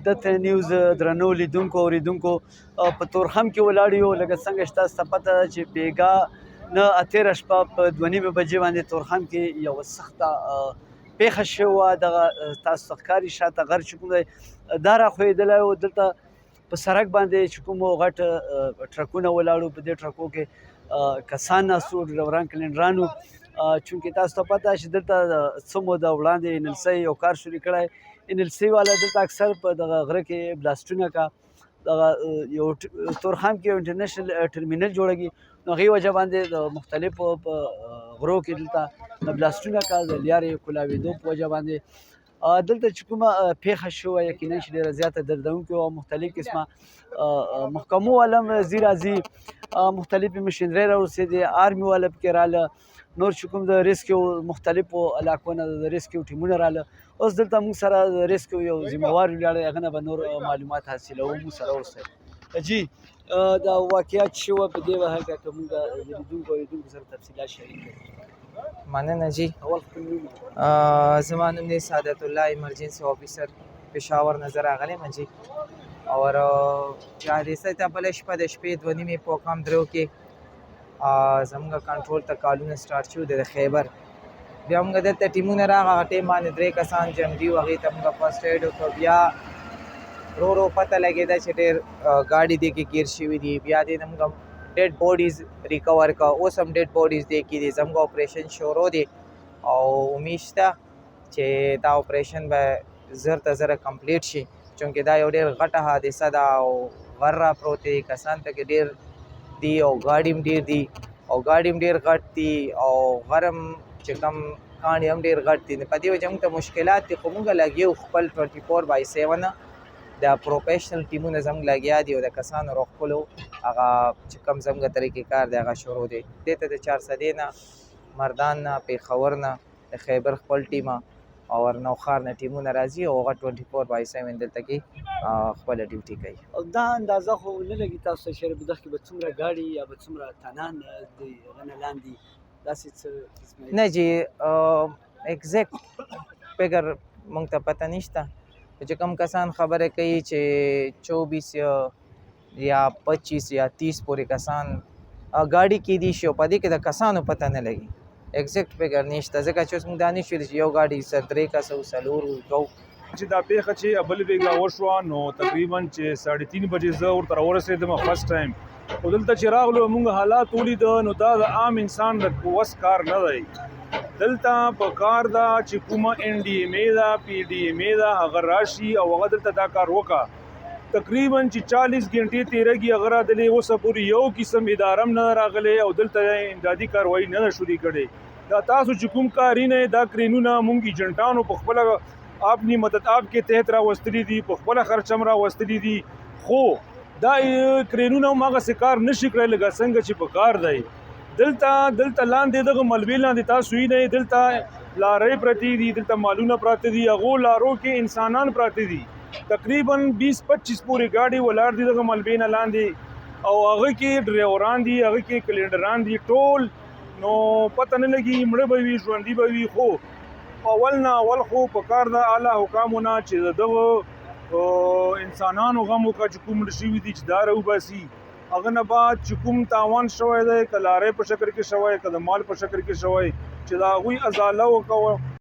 د نیوز درنو لیدونکو اوریدونکو، په تورخم کې ولاړ یو. لکه څنګه چې تاسو ته پته ده چې بیګا نه 13 شپه په 2:30 بجې باندې تورخم کې یو سخته پیښه شوې وه. دغه تاسو ته ښکاري شاته غر چې کوم دی، دا راښویېدلی و. دلته په سړک باندې چې کوم غټ ټرکونه ولاړو، په دې ټرکو کې کسان ناست وو، ډرایوران، کلینران وو. چونکې تاسو ته پته چې دلته څه موده وړاندې ان ایل سي یو کار شروع کړی. ان ایل سي والا دلته اکثر په دغه غره کې بلاسټونه کا. دغه یو تورخم کې یو انټرنیشنل ټرمینل جوړېږي، نو هغې وجه باندې د مختلفو په غرو کې دلته بلاسټونه کا. د لیارې کولاوېدو په وجه باندې دلته چې کومه پیښه شوه، یقینا چې ډېره زیاته دردونکې وه. مختلف قسمه محکمو والا هم ځي راځي، مختلفې مشینرۍ راورسېدې، آرمي والا پکې راله، نور چې کوم د ریسکیو مختلفو علاقو نه د ریسکیو ټیمونه راله. اوس دلته موږ سره د ریسکیو یو ذمهوار ولاړ دی، هغه نه به نور معلومات حاصلوو. موږ سره اوسئ. جی، دا واقعیت شوه، په دې وهګه که موږ د لیدونکو اورېدونکو سره تفصیلات شریک کړو. مننه جی. اول خپل نوم. زما نوم دی سعادت الله، ایمرجنسي آفیسر، پېښور نه زه راغلی یم جی. اور چې حادثه ته بله شپه د شپې 2:30 په کم درو کې زمونږ کنټرول ته کالونه سټارټ شو د خیبر. بیا موږ دلته ټیمونه راغله، هغه ټیم باندې درې کسان جمدي وو، هغې ته موږ فرسټ ایډ وکړو. بیا ورو ورو پته لګېده چې ډېر ګاډي دې کې ګیر شوي دي. بیا دې نه موږ ډیډ باډیز ریکور کړه. اوس هم ډیډ باډیز دې کې دي. زموږ اپریشن شروع دی او امید شته چې دا اپریشن به زر تر زره کمپلیټ شي، چونکه دا یو ډېر غټه حادثه ده او غر را پروت دی، کسان پکې ډېر دي او ګاډي هم ډېر دي او ګاډي هم ډېر غټ دي او غر هم چې کوم کاڼي هم ډېر غټ دي. نو په دې وجه موږ ته مشکلات دي، خو موږ لګیو خپل 24/7 د پروفیشنل ټیمونه زموږ لګیا دي او د کسانو روغکلو هغه چې کوم زموږ طریقې کار دی، هغه شروع دی. دې ته د چارسدې نه، مردان نه، پېښور نه، د خیبر خپل ټیمه او نوښار نه ټیمونه راځي او هغه 24/7 دلته کې خپله ډیوټي کوي. او دا اندازه خو نه لګي تاسو ته چې په دغه کې به څومره ګاډي یا به څومره تنان د هغه نه لاندې داسې څه قسمه؟ نه جی، ایگزیکټ فګر مونږ ته پته نشته. چې کوم کسان خبره کوي چې 24 یا 25 یا 30 پورې کسان ګاډي کې دي شي، او په دې کې د کسانو پته نه لګي، ایگزیکټ فګر نشته، ځکه چې اوس موږ دا نشو ویلی چې یو ګاډي سره درې کسه وو، څلور وو، دوه. چې دا پیښه چې بل بیګا وشوه، نو تقریبا چې 3:30 بجې زه ورته راورسېدم فرست ټایم. خو دلته چې راغلو، موږ حالات ولید، نو دا د عام انسان د وس کار نه دی. دلته په کار ده چې کومه ان ډي ایم ای ده، پی ډي ایم ای ده، هغه راشي او هغه دلته دا کار وکا. تقریبا چې 40 غنټې تیرېږي، هغه را دلې اوسه پورې یو قسم اداره هم نه راغلی او دلته امدادي کاروایی نه ده شروع کړې. دا تاسو چې کوم کاری نه، دا کرینونه مونږ ایجنټانو په خپله اپنی مدد آپ کې تحت راوستلي دي، په خپله خرچه هم راوستلي دي، خو دا کرینونه هم هغسې کار نشي کړی لکه څنګه چې په کار دی. دلته لاندې دغه ملبې لاندې تاسو وینئ، دلته لارۍ پرتې دي، دلته مالونه پراته دي، هغو لارو کې انسانان پراته دي. تقریبا 20 25 پورې ګاډي ولاړ دي دغه ملبې نه لاندې، او هغه کې ډرایوران دي، هغه کې کلینډران دي ټول. نو پته نه لګي مړه به وي، ژوندي به وي. خو اول نه اول خو په کار ده اعلی حکامو نه چې د دغه انسانانو غم وکړه چې کوم مړه شوي دي، چې دا راوباسي. هغه نه بعد چې کوم تاوان شوی دی، که لارۍ په شکل کې شوی، که د مال په شکل کې شوی، چې د هغوی ازاله وکړه.